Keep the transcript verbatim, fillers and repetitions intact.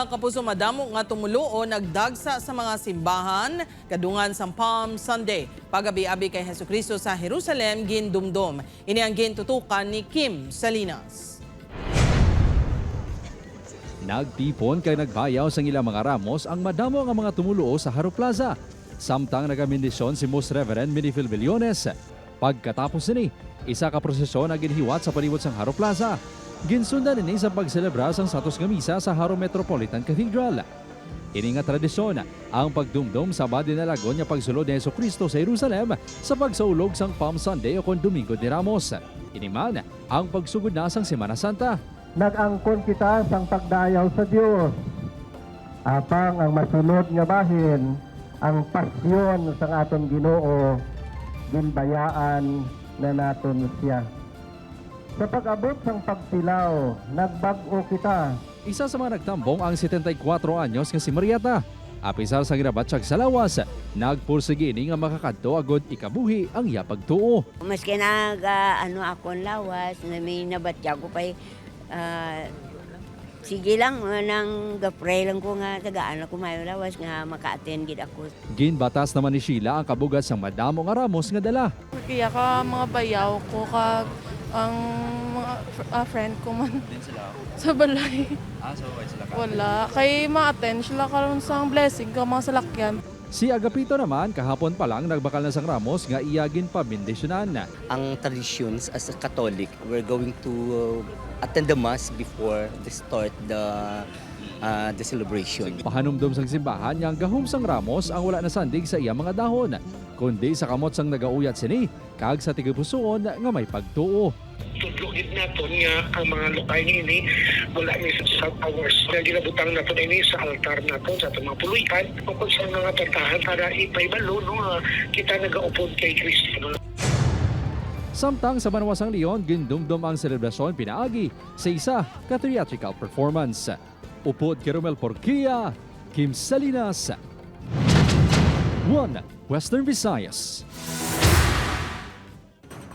Kapuso, madamo nga tumoluo nagdagsa sa mga simbahan kadungan sang Palm Sunday. Pag-abi-abi kay Jesu-Cristo sa Jerusalem gindumdom. Ini ang gintutukan ni Kim Salinas. Nagtipon kag nagbayaw sang ilang mga ramos ang madamo nga mga tumoluo sa Jaro Plaza, samtang nagabendisyon si Most Reverend Minifil Billones. Pagkatapos sini, isa ka prosesyon ang ginhiwat sa palibot sang Jaro Plaza. Ginsundan ini sa pagselebra sang santos nga misa sa Jaro Metropolitan Cathedral. Ini nga tradisyon ang pagdumdom sa badin-alagon nga pagsulod ni Jesu-Cristo sa Jerusalem sa pagsaulog sang Palm Sunday ukon Domingo de Ramos. Ini man ang pagsugod na sang Semana Santa. Nag-angkon kita sang pagdayaw sa Dios, apang ang masunod nga bahin, ang pasyon sang aton Ginoo, ginbayaan na naton sia. Sa pag-abot sang pagtilaw, nagbag-o kita. Isa sa mga nagtambong ang setenta y cuatro anyos nga si Marieta. Apisar sa ginabatyag sa lawas, nagpursigi ini nga makakadto agod ikabuhi ang iya pagtuo. Maski nag, ah, ano, akon lawas, na may nabatyag ko pa'y, ah, sige lang, ah, nang ga-pray lang ko nga tagaan ako mayo lawas nga maka-attend gid ako. Ginbatas naman ni Sheila ang kabugas sang madamo nga ramos nga dala. Kaya ka mga bayaw ko kag ang mga fr- ah, friend ko man Din sila. Sa balay. Ah, so why sila ka? Wala. Kay ma-attend sila karon sang blessing ka mga salakyan. Si Agapito naman kahapon pa lang nagbakal na sang ramos nga iya ginpabendisyonan. Ang traditions as a Catholic, we're going to uh, attend the mass before the start the uh, the celebration. Pahanumdom sang simbahan nga ang gahom sang ramos ang wala nasandig sa iya mga dahon, kundi sa kamot sang nagauyat sini kag sa tigipusoon nga may pagtuo. Tudlo gid naton nga ang mga lokal niini wala ni sa South Towers nga ginabutang naton ini sa altar naton sa atong mga puloy-an o kung sa mga tortahan para ipahibalo no nga kita nagaupod kay Kristo. Samtang sa banwa sang Leon, gindumdom ang selebrasyon pinaagi sa isa ka theatrical performance. Upod kay Romel Porquia, Kim Salinas, One Western Visayas.